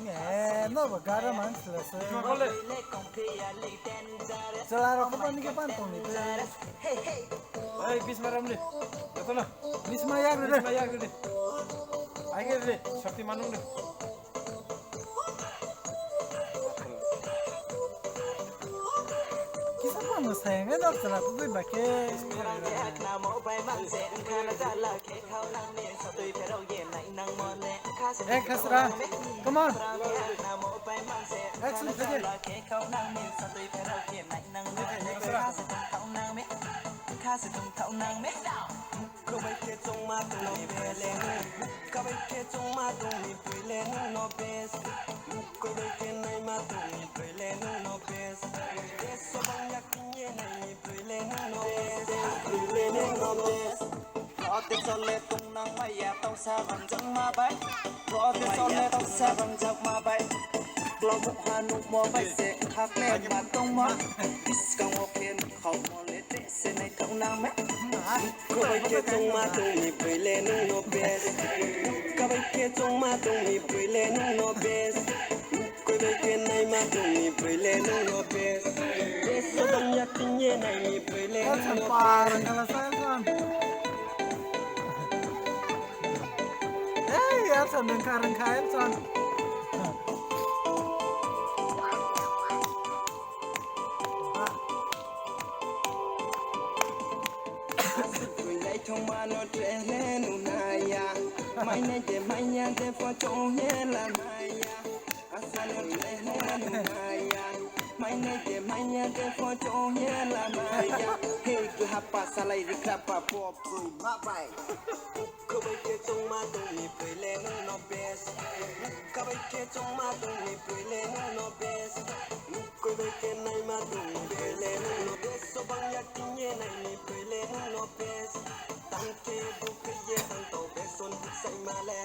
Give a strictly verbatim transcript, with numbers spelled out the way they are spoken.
Eh, no ba gara man sila se. Chala ro ko pani ke pan tong ni te. Hey, Bisma Ramli. Joto na. Bisma yak re. Bisma yak re. Ai ke re. Shakti manung re. Kisa pa mo sayang e dok chala tu ba ke. Eh, Khasra, come on. Action, take it. Kwbai khe chongma tongni bwrwi le nwng, kwbai khe chongma tongni bwrwi le nwng no best. Kwbai khe naima tongni bwrwi le nwng no best. Best sobang yak tingye naini bwrwi le nwng no best. Bwrwi le nwng no best. Rode chole tong nang maya tongsa bangjak ma bai. Rode chole tongsa bangjak ma bai. Klomuk ha nukmo bai se khakle ma tongma. Biskango khe nukhaomo le. Se naithok nang me. Kwbai khe chongma tongni bwrwi le nwng no best. Kwbai khe chongma tongni bwrwi le nwng no best. Kwbai khe naima tongni bwrwi le nwng no best. Best sobang yak tingye naini bwrwi le nwng no best. Hey, Elson, rwngkha, rwngkha, Elson. Naithok mano trele nunaya. Maine de maya de pho chonghe la maya. Asano trele nunaya. Maine de maya de pho chonghe la maya. Hey, hapa salai rikra pa pop ma bai. Kwbai khe chongma tongni bwrwi le nwng no best. Kwbai khe chongma tongni bwrwi le nwng no best. Kwbai khe naima tongni bwrwi le nwng no best. Sobang yak tingye naini bwrwi le nwng no best. Tang khe bukri ye tang to beson buksai ma le.